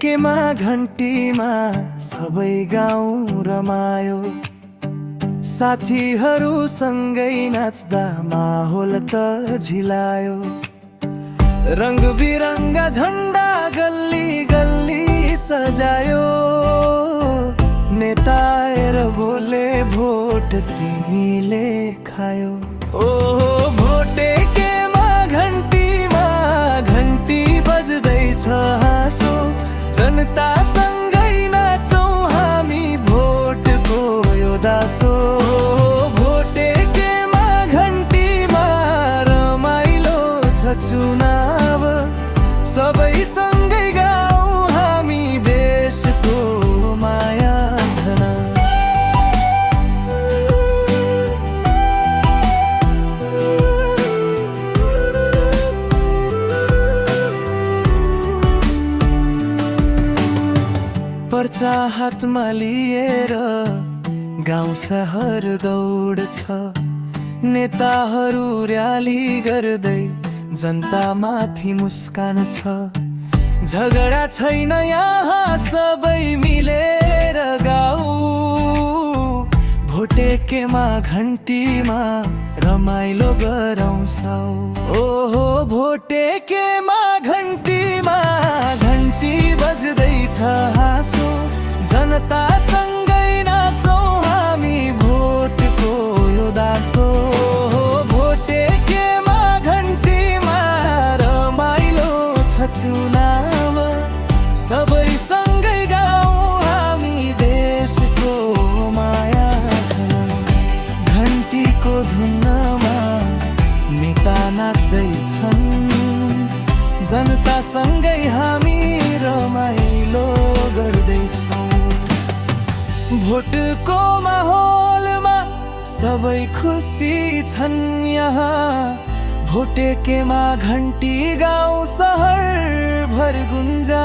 भोटेकेमा घन्टीमा सबै गाउँ रमायो। साथीहरूसँगै नाच्दा माहौल त झिलायो। रंग बिरंगा झन्डा गल्ली गल्ली सजायो। नेता आएर बोले भोट तिमीले खायो। ओ भोटेकेमा घन्टी बज्दैछ हाँसो। जनतासँगै नाचौँ हामी भोटको यो दासो। भोटेकेमा घन्टीमा रमाइलो छ चुनाव। सबैसँगै गाउँ हामी देशको माया धना। पर्चा हातमा लिएर गाउँ सहर दौड्छ। नेताहरू र्याली गर्दै जनतामाथि मुस्कान छ। झगडा छैन यहाँ सबै मिलेर गाउँ। भोटेकेमा घन्टीमा रमाइलो गरौँ साउ। ओहो भोटेकेमा घन्टीमा घन्टी बज्दैछ हाँसो। जनतासँगै नाचौँ हामी भोटको यो दासो। भोटेकेमा घन्टीमा रमाइलो छ चुनाव। सबैसँगै गाउँ हामी देशको माया धना। घन्टीको धुनमा नेता नाच्दैछन्। जनतासँगै हामी रमाइलो गर्दैछौँ। भोटको माहौलमा सबै खुसी छन् यहाँ। भोटेकेमा घन्टी गाउँ सहर भर गुन्जा।